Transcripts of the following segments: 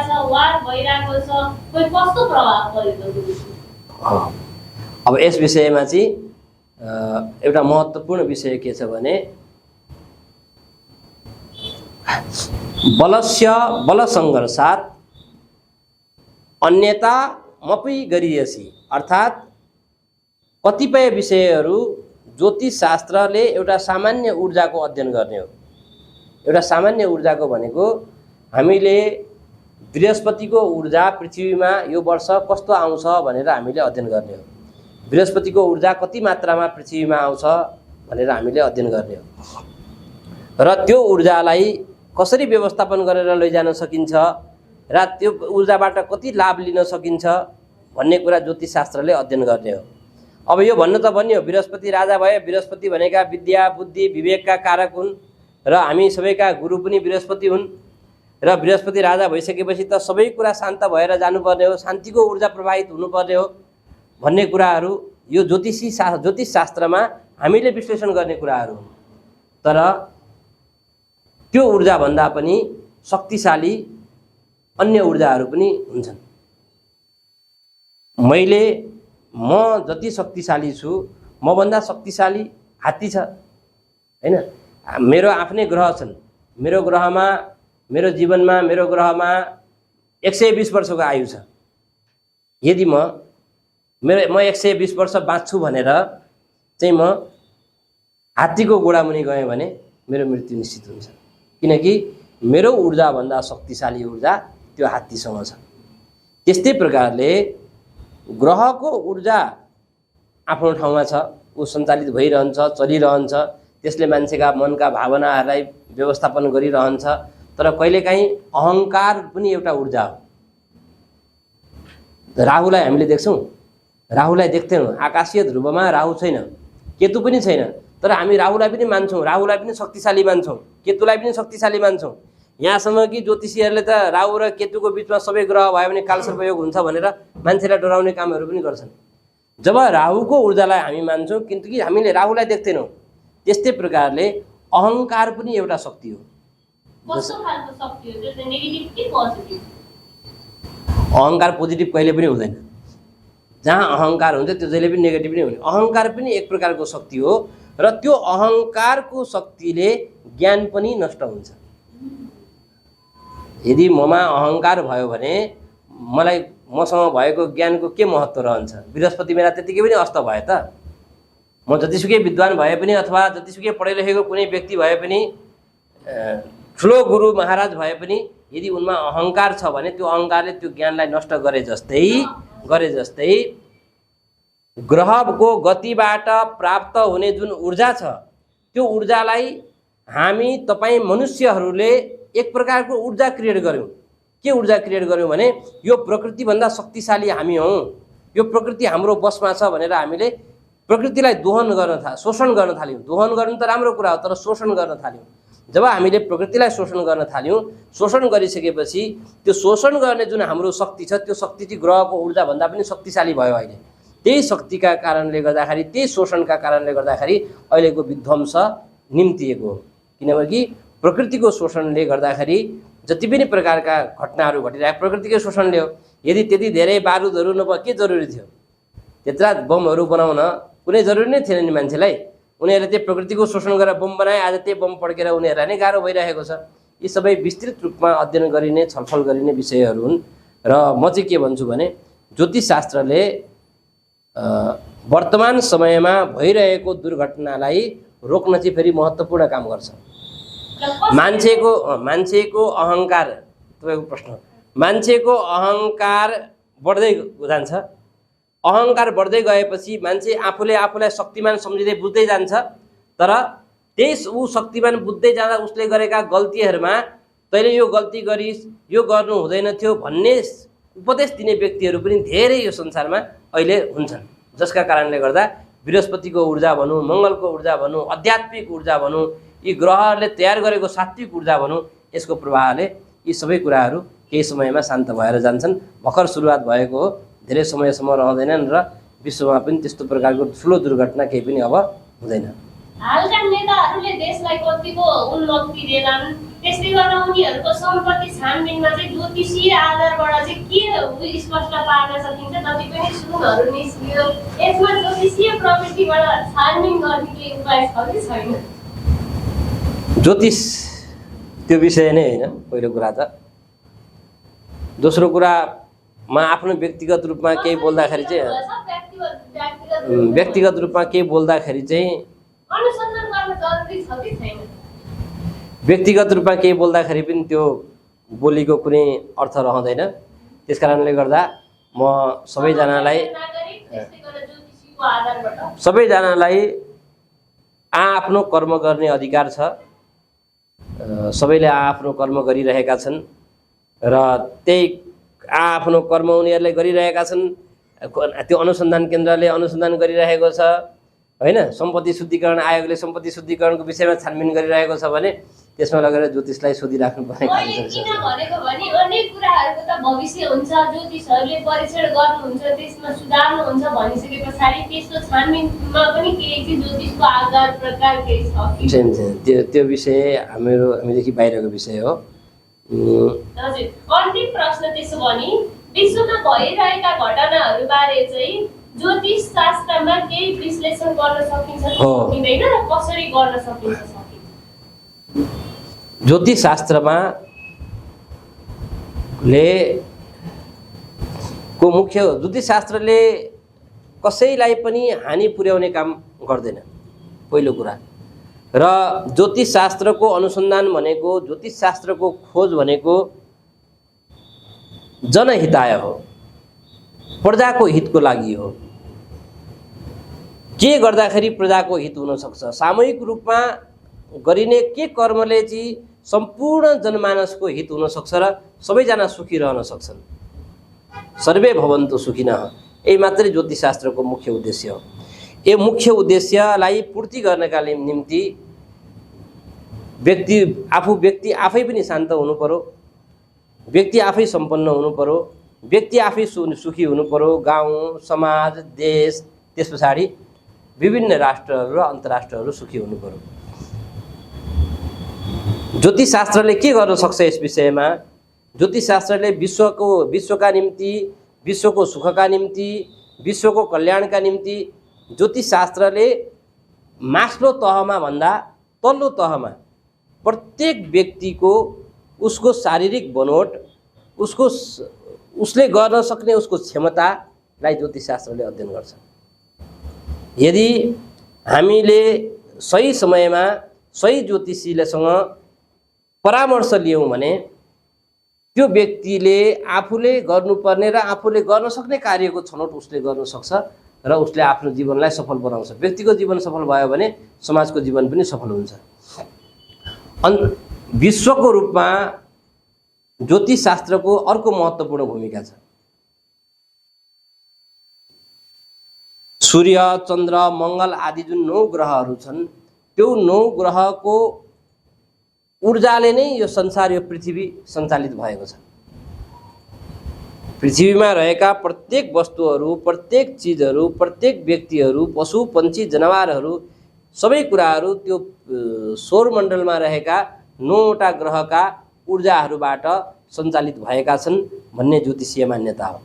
छ, वार भइरहेको छ, कोही कस्तो प्रभाव परेको? अब यस विषयमा चाहिँ एउटा महत्त्वपूर्ण विषय के छ भने बलस्य बलसङ्घर्षात् अन्यता मपि गरियसी, अर्थात् कतिपय विषयहरू ज्योतिष शास्त्रले एउटा सामान्य ऊर्जाको अध्ययन गर्ने हो। एउटा सामान्य ऊर्जाको भनेको हामीले बृहस्पतिको ऊर्जा पृथ्वीमा यो वर्ष कस्तो आउँछ भनेर हामीले अध्ययन गर्ने हो। बृहस्पतिको ऊर्जा कति मात्रामा पृथ्वीमा आउँछ भनेर हामीले अध्ययन गर्ने हो र त्यो ऊर्जालाई कसरी व्यवस्थापन गरेर लैजान सकिन्छ र त्यो ऊर्जाबाट कति लाभ लिन सकिन्छ भन्ने कुरा ज्योतिष शास्त्रले अध्ययन गर्ने हो। अब यो भन्नु त बन्यो बृहस्पति राजा भए, बृहस्पति भनेका विद्या बुद्धि विवेकका कारक हुन् र हामी सबैका गुरु पनि बृहस्पति हुन् र बृहस्पति राजा भइसकेपछि त सबै कुरा शान्त भएर जानुपर्ने हो, शान्तिको ऊर्जा प्रवाहित हुनुपर्ने हो भन्ने कुराहरू यो ज्योतिष शास्त्रमा हामीले विश्लेषण गर्ने कुराहरू हुन्। तर त्यो ऊर्जाभन्दा पनि शक्तिशाली अन्य ऊर्जाहरू पनि हुन्छन्। म जति शक्तिशाली छु मभन्दा शक्तिशाली हात्ती छ हैन। मेरो आफ्नै ग्रह छन्, मेरो ग्रहमा मेरो जीवनमा मेरो ग्रहमा 120 वर्षको आयु छ। यदि म 120 वर्ष बाँच्छु भनेर चाहिँ म हात्तीको गोडामुनि गएँ भने मेरो मृत्यु निश्चित हुन्छ, किनकि मेरो ऊर्जाभन्दा शक्तिशाली ऊर्जा त्यो हात्तीसँग छ। त्यस्तै प्रकारले ग्रहको ऊर्जा आफ्नो ठाउँमा छ, ऊ सञ्चालित भइरहन्छ, चलिरहन्छ, त्यसले मान्छेका मनका भावनाहरूलाई व्यवस्थापन गरिरहन्छ। तर कहिलेकाहीँ अहङ्कार पनि एउटा ऊर्जा हो। राहुलाई हामीले देख्छौँ, राहुलाई देख्दैनौँ, आकाशीय ध्रुवमा राहु छैन, केतु पनि छैन, तर हामी राहुलाई पनि मान्छौँ, राहुलाई पनि शक्तिशाली मान्छौँ, केतुलाई पनि शक्तिशाली मान्छौँ। यहाँसम्म कि ज्योतिषीहरूले त राहु र केतुको बिचमा सबै ग्रह भयो भने कालसर्पयोग हुन्छ भनेर मान्छेलाई डराउने कामहरू पनि गर्छन्। जब राहुको ऊर्जालाई हामी मान्छौँ किन्तु कि हामीले राहुलाई देख्दैनौँ, त्यस्तै प्रकारले अहङ्कार पनि एउटा शक्ति हो। अहङ्कार पोजिटिभ कहिले पनि हुँदैन। जहाँ अहङ्कार हुन्छ त्यो जहिले पनि नेगेटिभ नै हुने। अहङ्कार पनि एक प्रकारको शक्ति हो र त्यो अहङ्कारको शक्तिले ज्ञान पनि नष्ट हुन्छ। यदि ममा अहङ्कार भयो भने मसँग भएको ज्ञानको के महत्त्व रहन्छ? बृहस्पति मेरा त्यतिकै पनि अस्त भयो त। म जतिसुकै विद्वान भए पनि अथवा जतिसुकै पढिरहेको कुनै व्यक्ति भए पनि, ठुलो गुरु महाराज भए पनि यदि उनमा अहङ्कार छ भने त्यो अहङ्कारले त्यो ज्ञानलाई नष्ट गरे जस्तै ग्रहको गतिबाट प्राप्त हुने जुन ऊर्जा छ त्यो ऊर्जालाई हामी तपाईँ मनुष्यहरूले एक प्रकारको ऊर्जा क्रिएट गर्यौँ। के ऊर्जा क्रिएट गर्यौँ भने यो प्रकृतिभन्दा शक्तिशाली हामी हौँ, यो प्रकृति हाम्रो बसमा छ भनेर हामीले प्रकृतिलाई शोषण गर्न थाल्यौँ। दोहन गर्नु त राम्रो कुरा हो, तर शोषण गर्न थाल्यौँ। जब हामीले प्रकृतिलाई शोषण गर्न थाल्यौँ, शोषण गरिसकेपछि त्यो शोषण गर्ने जुन हाम्रो शक्ति छ त्यो शक्ति चाहिँ ग्रहको ऊर्जाभन्दा पनि शक्तिशाली भयो। अहिले त्यही शक्तिका कारणले गर्दाखेरि, त्यही शोषणका कारणले गर्दाखेरि अहिलेको विध्वंस निम्तिएको हो। किनकि प्रकृतिको शोषणले गर्दाखेरि जति पनि प्रकारका घटनाहरू घटिरहेको प्रकृतिकै शोषणले हो। यदि त्यति धेरै बारुदहरू नभए के जरुरी थियो? त्यत्रा बमहरू बनाउन कुनै जरुरी नै थिएन नि मान्छेलाई। उनीहरूले त्यो प्रकृतिको शोषण गरेर बम बनाए, आज त्यही बम पड्केर उनीहरूलाई नै गाह्रो भइरहेको छ। यी सबै विस्तृत रूपमा अध्ययन गरिने, छलफल गरिने विषयहरू हुन्। र म चाहिँ के भन्छु भने ज्योतिष शास्त्रले वर्तमान समयमा भइरहेको दुर्घटनालाई रोक्न चाहिँ फेरि महत्त्वपूर्ण काम गर्छ। मान्छेको अहङ्कार, तपाईँको प्रश्न, मान्छेको अहङ्कार बढ्दै जान्छ। अहङ्कार बढ्दै गएपछि मान्छे आफूलाई शक्तिमान सम्झिँदै बुझ्दै जान्छ। तर ऊ शक्तिमान बुझ्दै जाँदा उसले गरेका गल्तीहरूमा तैँले यो गल्ती गरिस्, यो गर्नु हुँदैन थियो भन्ने उपदेश दिने व्यक्तिहरू पनि धेरै यो संसारमा अहिले हुन्छन्। जसका कारणले गर्दा बृहस्पतिको ऊर्जा भनौँ, मङ्गलको ऊर्जा भनौँ, आध्यात्मिक ऊर्जा भनौँ, यी ग्रहहरूले तयार गरेको सात्विक ऊर्जा भनौँ, यसको प्रभावले यी सबै कुराहरू केही समयमा शान्त भएर जान्छन्। भर्खर सुरुवात भएको हो, धेरै समयसम्म रहँदैनन् र विश्वमा पनि त्यस्तो प्रकारको ठुलो दुर्घटना केही पनि अब हुँदैन। हालका नेताहरूले देशलाई कतिको उन्नति दिएनन्, त्यसले गर्दा उनीहरूको सम्पत्ति छानबिनमा चाहिँ ज्योतिषीय आधारबाट चाहिँ के स्पष्ट पार्न सकिन्छ, जति पनि सुनहरू निस्कियो यसमा ज्योतिषीय प्रवृत्तिबाट छानबिन गर्ने केही उपाय छ कि छैन? ज्योतिष त्यो विषय नै होइन पहिलो कुरा त। दोस्रो कुरामा आफ्नो व्यक्तिगत रूपमा केही बोल्दाखेरि चाहिँ व्यक्तिगत रूपमा केही बोल्दाखेरि चाहिँ अनुसन्धान गर्न जरुरी छ कि छैन? व्यक्तिगत रूपमा केही बोल्दाखेरि पनि त्यो बोलीको कुनै अर्थ रहँदैन। त्यस कारणले गर्दा म सबैजनालाई आफ्नो कर्म गर्ने अधिकार छ। सबैले आफ्नो कर्म गरिरहेका छन् र त्यही आफ्नो कर्म उनीहरूले गरिरहेका छन्। त्यो अनुसन्धान केन्द्रले अनुसन्धान गरिरहेको छ होइन, सम्पत्ति शुद्धिकरण आयोगले सम्पत्ति शुद्धिकरणको विषयमा छानबिन गरिरहेको छ भने त्यसमा लगेर ज्योतिषलाई सोधिराख्नुपर्ने किन भनेको भने अनेक कुराहरूको त भविष्य हुन्छ, ज्योतिषहरूले परीक्षण गर्नुहुन्छ, त्यसमा सुधार्नुहुन्छ भनिसके पछाडि त्यसको छानबिनमा पनि केही चाहिँ ज्योतिषको आधार प्रकार केही छ कि? त्यो विषय हामीदेखि बाहिरको विषय हो। हजुर, अन्तिम प्रश्न त्यसो भने विश्वमा भइरहेका घटनाहरूबारे चाहिँ ज्योतिष शास्त्रमा केही विश्लेषण गर्न सकिन्छ कि सकिँदैन र कसरी गर्न सकिन्छ? ज्योतिष शास्त्रमा ज्योतिष शास्त्रले कसैलाई पनि हानि पुर्याउने काम गर्दैन पहिलो कुरा। र ज्योतिष शास्त्रको अनुसन्धान भनेको, ज्योतिष शास्त्रको खोज भनेको जनहिताय हो, प्रजाको हितको लागि हो। के गर्दाखेरि प्रजाको हित हुन सक्छ, सामूहिक रूपमा गरिने के कर्मले चाहिँ सम्पूर्ण जनमानसको हित हुन सक्छ र सबैजना सुखी रहन सक्छन्। सर्वे भवन्तु सुखिनः, यही मात्रै ज्योतिष शास्त्रको मुख्य उद्देश्य हो। यो मुख्य उद्देश्यलाई पूर्ति गर्नका निम्ति व्यक्ति आफै पनि शान्त हुनु पर्यो, व्यक्ति आफै सम्पन्न हुनु पर्यो, व्यक्ति आफै सुखी हुनु पर्यो, गाउँ समाज देश, त्यस पछाडि विभिन्न राष्ट्रहरू र अन्तर्राष्ट्रहरू सुखी हुनु पर्यो। ज्योतिष शास्त्रले के गर्न सक्छ यस विषयमा? ज्योतिष शास्त्रले विश्वका निम्ति, विश्वको सुखका निम्ति, विश्वको कल्याणका निम्ति ज्योतिष शास्त्रले माथिल्लो तहमा भन्दा तल्लो तहमा प्रत्येक व्यक्तिको उसको शारीरिक बनोट, उसले गर्न सक्ने उसको क्षमतालाई ज्योतिष शास्त्रले अध्ययन गर्छ। यदि हामीले सही समयमा सही ज्योतिषीसँग परामर्श लियौँ भने त्यो व्यक्तिले आफूले गर्नुपर्ने र आफूले गर्न सक्ने कार्यको छनौट उसले गर्न सक्छ र उसले आफ्नो जीवनलाई सफल बनाउँछ। व्यक्तिको जीवन सफल भयो भने समाजको जीवन पनि सफल हुन्छ। विश्वको रूपमा ज्योतिष शास्त्रको अर्को महत्त्वपूर्ण भूमिका छ। सूर्य, चन्द्र, मङ्गल आदि जुन 9 ग्रहहरू छन्, त्यो 9 ग्रहको ऊर्जाले नै यो संसार, यो पृथ्वी सञ्चालित भएको छ। पृथ्वीमा रहेका प्रत्येक वस्तुहरू, प्रत्येक चिजहरू, प्रत्येक व्यक्तिहरू, पशु पन्छी जनावरहरू, सबै कुराहरू त्यो सौरमण्डलमा रहेका 9वटा ग्रहका ऊर्जाहरूबाट सञ्चालित भएका छन् भन्ने ज्योतिषीय मान्यता हो।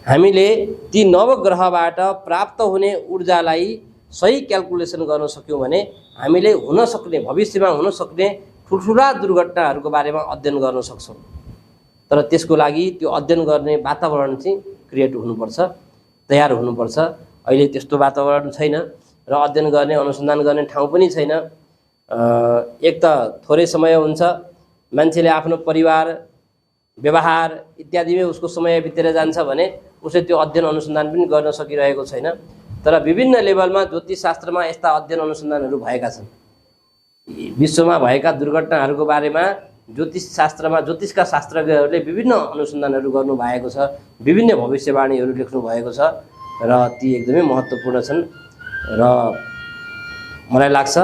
हामीले ती नवग्रहबाट प्राप्त हुने ऊर्जालाई सही क्याल्कुलेसन गर्न सक्यौँ भने हामीले हुन सक्ने, भविष्यमा हुन सक्ने ठुल्ठुला दुर्घटनाहरूको बारेमा अध्ययन गर्न सक्छौँ। तर त्यसको लागि त्यो अध्ययन गर्ने वातावरण चाहिँ क्रिएट हुनुपर्छ, तयार हुनुपर्छ। अहिले त्यस्तो वातावरण छैन र अध्ययन गर्ने, अनुसन्धान गर्ने ठाउँ पनि छैन। एक त थोरै समय हुन्छ, मान्छेले आफ्नो परिवार, व्यवहार इत्यादिमै उसको समय बितेर जान्छ भने उसले त्यो अध्ययन अनुसन्धान पनि गर्न सकिरहेको छैन। तर विभिन्न लेभलमा ज्योतिष शास्त्रमा यस्ता अध्ययन अनुसन्धानहरू भएका छन्। विश्वमा भएका दुर्घटनाहरूको बारेमा ज्योतिष शास्त्रमा ज्योतिषका शास्त्रज्ञहरूले विभिन्न अनुसन्धानहरू गर्नुभएको छ, विभिन्न भविष्यवाणीहरू लेख्नु भएको छ र ती एकदमै महत्त्वपूर्ण छन्। र मलाई लाग्छ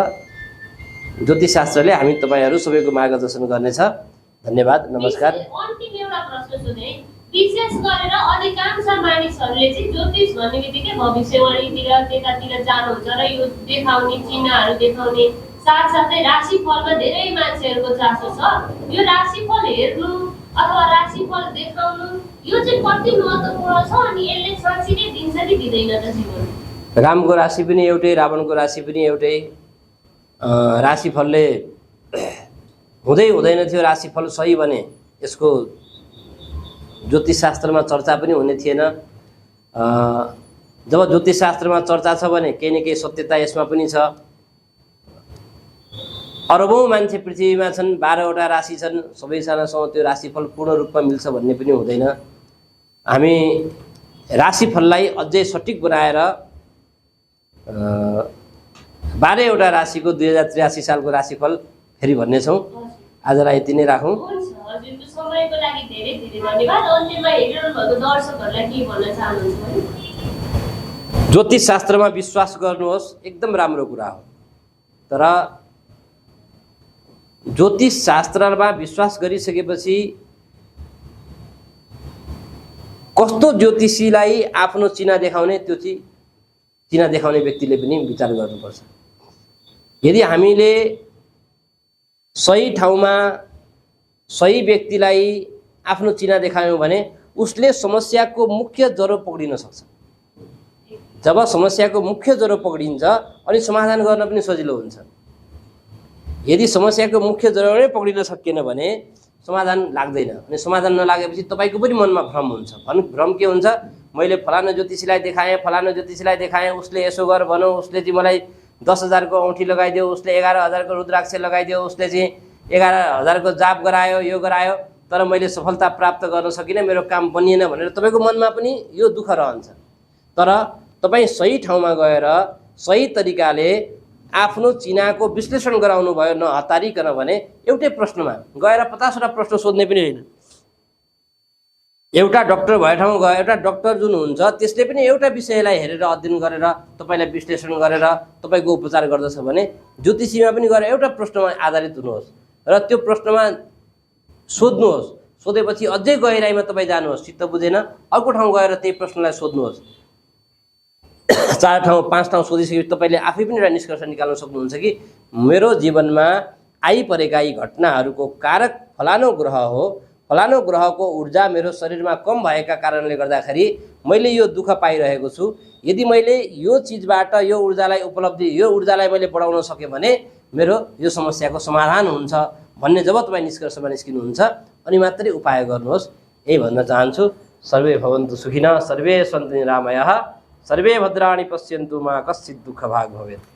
ज्योतिष शास्त्रले हामी तपाईहरू सबैको मार्गदर्शन गर्नेछ। धन्यवाद, नमस्कार। अन्तिम एउटा प्रश्न सोधे, विशेष गरेर अधिकांश मानिसहरूले चाहिँ ज्योतिष भन्ने बित्तिकै भविष्यवाणीतिर त्यतातिर जानुहुन्छ र यो देखाउने, चिन्हहरू देखाउने, साथसाथै राशिफलमा धेरै मान्छेहरूको चासो छ। यो राशिफल हेर्नु अथवा राशिफल देखाउनु यो चाहिँ कति महत्त्वपूर्ण छ अनि यसले साँच्चै दिन्छ कि दिँदैन त जीवन? रामको राशि पनि एउटै, रावणको राशि पनि एउटै। राशिफलले हुँदै हुँदैन थियो राशिफल सही भने यसको ज्योतिषशास्त्रमा चर्चा पनि हुने थिएन। जब ज्योतिषशास्त्रमा चर्चा छ भने केही न केही सत्यता यसमा पनि छ। अरबौँ मान्छे पृथ्वीमा छन्, 12वटा राशि छन्, सबैजनासँग त्यो राशिफल पूर्ण रूपमा मिल्छ भन्ने पनि हुँदैन। हामी राशिफललाई अझै सठिक बनाएर 12वटा राशिको 2083 सालको राशिफल फेरि भन्नेछौँ। आजलाई यति नै राखौँ। हुन्छ, हजुरको समयको लागि धेरै धेरै धन्यवाद। अन्त्यमा हेरिरहनु भएको दर्शकहरूलाई के भन्न चाहनुहुन्छ भने? ज्योतिषशास्त्रमा विश्वास गर्नुहोस्, एकदम राम्रो कुरा हो। तर ज्योतिषशास्त्रमा विश्वास गरिसकेपछि कस्तो ज्योतिषीलाई आफ्नो चिना देखाउने, त्यो चाहिँ चिना देखाउने व्यक्तिले पनि विचार गर्नुपर्छ। यदि हामीले सही ठाउँमा सही व्यक्तिलाई आफ्नो चिना देखायौँ भने उसले समस्याको मुख्य जरो पक्रिन सक्छ। जब समस्याको मुख्य जरो पक्रिन्छ अनि समाधान गर्न पनि सजिलो हुन्छ। यदि समस्याको मुख्य जरो नै पक्रिन सकिएन भने समाधान लाग्दैन, अनि समाधान नलागेपछि तपाईँको पनि मनमा भ्रम हुन्छ। भ्रम के हुन्छ? मैले फलाना ज्योतिषीलाई देखाएँ, उसले यसो गर भनौँ, उसले चाहिँ मलाई 10,000 को औँठी लगाइदियो, उसले 11,000 को रुद्राक्ष लगाइदियो, उसले चाहिँ 11,000 को जाप गरायो, यो गरायो, तर मैले सफलता प्राप्त गर्न सकिनँ, मेरो काम बनिएन भनेर तपाईँको मनमा पनि यो दुःख रहन्छ। तर तपाईँ सही ठाउँमा गएर सही तरिकाले आफ्नो चिनाको विश्लेषण गराउनु भयो, नहतारिकन भने एउटै प्रश्नमा गएर 50वटा प्रश्न सोध्ने पनि होइन। एउटा डक्टर भए ठाउँ गयो, एउटा डक्टर जुन हुन्छ त्यसले पनि एउटा विषयलाई हेरेर अध्ययन गरेर तपाईँलाई विश्लेषण गरेर तपाईँको उपचार गर्दछ भने ज्योतिषीमा पनि गएर एउटा प्रश्नमा आधारित हुनुहोस् र त्यो प्रश्नमा सोध्नुहोस्। सोधेपछि अझै गहिराइमा तपाईँ जानुहोस्, चित्त बुझेन अर्को ठाउँ गएर त्यही प्रश्नलाई सोध्नुहोस्। 4 ठाउँ 5 ठाउँ सोधिसकेपछि तपाईँले आफै पनि एउटा निष्कर्ष निकाल्न सक्नुहुन्छ कि मेरो जीवनमा आइपरेका यी घटनाहरूको कारक फलानो ग्रह हो, फलानो ग्रहको ऊर्जा मेरो शरीरमा कम भएका कारणले गर्दाखेरि मैले यो दुःख पाइरहेको छु। यदि मैले यो चिजबाट यो ऊर्जालाई मैले बढाउन सकेँ भने मेरो यो समस्याको समाधान हुन्छ भन्ने जब तपाईँ निष्कर्षमा निस्किनुहुन्छ अनि मात्रै उपाय गर्नुहोस्। यही भन्न चाहन्छु। सर्वे भवन्तु सुखिनः, सर्वे सन्तु निरामयाः, सर्वे भद्राणि पश्यन्तु मा कश्चित् दुःख भाग् भवेत्।